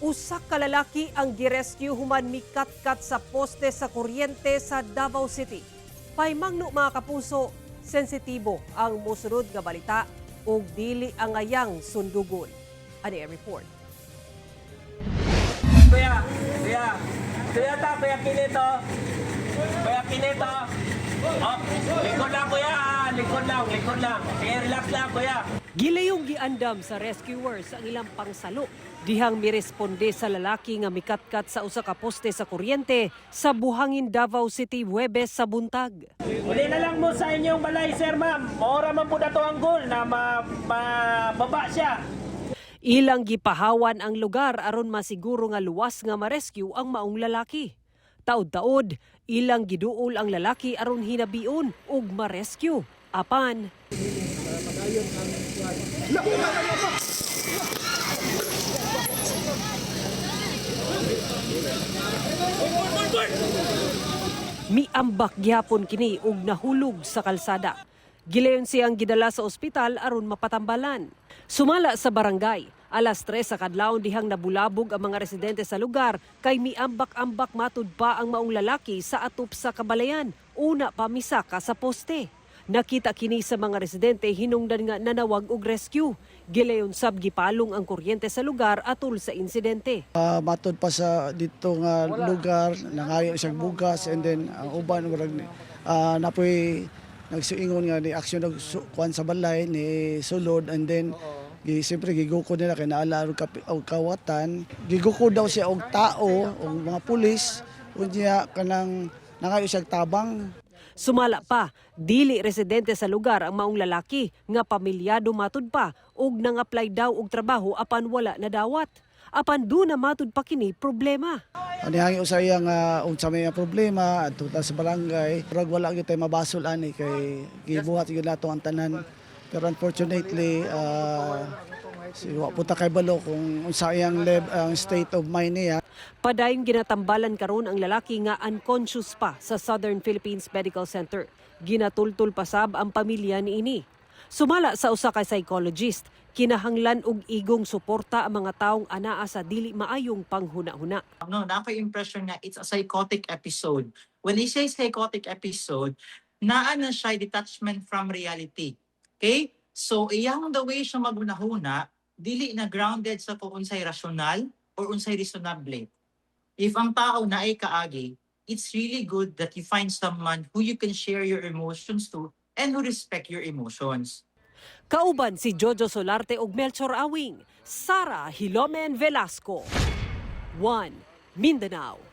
Usa ka lalaki ang girescue human mikatkat sa poste sa kuryente sa Davao City. Paymangno, mga kapuso, sensitibo ang mosunod nga balita ug dili angayang sundugon. Ani ang report. Kuya, kuya. Kuya ta, Kuya Kinito. Kuya Kinito. Oh, likod lang, kuya, ah. Likod lang, likod lang. Sige, relax lang, kuya. Gilayong giandam sa rescuers ang ilang pangsalo dihang miresponde sa lalaki nga mikatkat sa usa ka poste sa kuryente sa Buhangin, Davao City, Huwebes sa buntag. Uli na lang mo sa inyong balay, sir, ma'am. Mora man po na to ang goal na mababa siya. Ilang gipahawan ang lugar aron masiguro nga luwas nga marescue ang maong lalaki. Taod-taod, ilang giduol ang lalaki aron hinabion ug marescue. Apan, miambak gihapon kini ug nahulog sa kalsada. Gilayon siyang gidala sa ospital aron mapatambalan. Sumala sa barangay, alas 3 sa kadlawon dihang nabulabog ang mga residente sa lugar kay miambak-ambak matud pa ang maong lalaki sa atop sa kabalayan. Una pa misaka sa poste. Nakita kini sa mga residente hinungdan nga nanawag og rescue. Gilayon sab gipalong ang kuryente sa lugar atol sa insidente. Matod pa sa dito nga lugar, nangayo siyang bugas and then ang uban murag napoy nagsuingon nga ni aksyon og kuan sa balay ni sulod and then siyempre giguko nila kay naala og og kawatan. Giguko daw siya og tao og mga pulis, unya kanang nangayo siyang tabang. Sumala pa, dili residente sa lugar ang maong lalaki nga pamilyado matud pa ug nang-apply daw og trabaho apan wala nadawat. Apan duna matud pa kini problema. Ani usay nga unsa may problema adto ta sa barangay. Murag wala gyud tay mabasol ani kay gibuhat gyud nato ang tanan. Pero unfortunately, si wa po ta kabalo kung unsa iyang ang state of mind niya. Padayon ginatambalan karon ang lalaki nga unconscious pa sa Southern Philippines Medical Center. Ginatultul pasab ang pamilya niini. Sumala sa usa ka psychologist, kinahanglan og igong suporta ang mga taong anaa sa dili maayong panghuna-huna. No, naa ko'y impression nga it's a psychotic episode. When they say psychotic episode, naa na siya detachment from reality. Okay? So, iyang the way siya maghunahuna, dili na grounded sa kung unsay rational or unsay reasonable. If ang tao naay kaagi, it's really good that you find someone who you can share your emotions to and who respect your emotions. Kauban si Jojo Solarte ug Melchor Awing, Sara Hilomen Velasco. 1 Mindanao.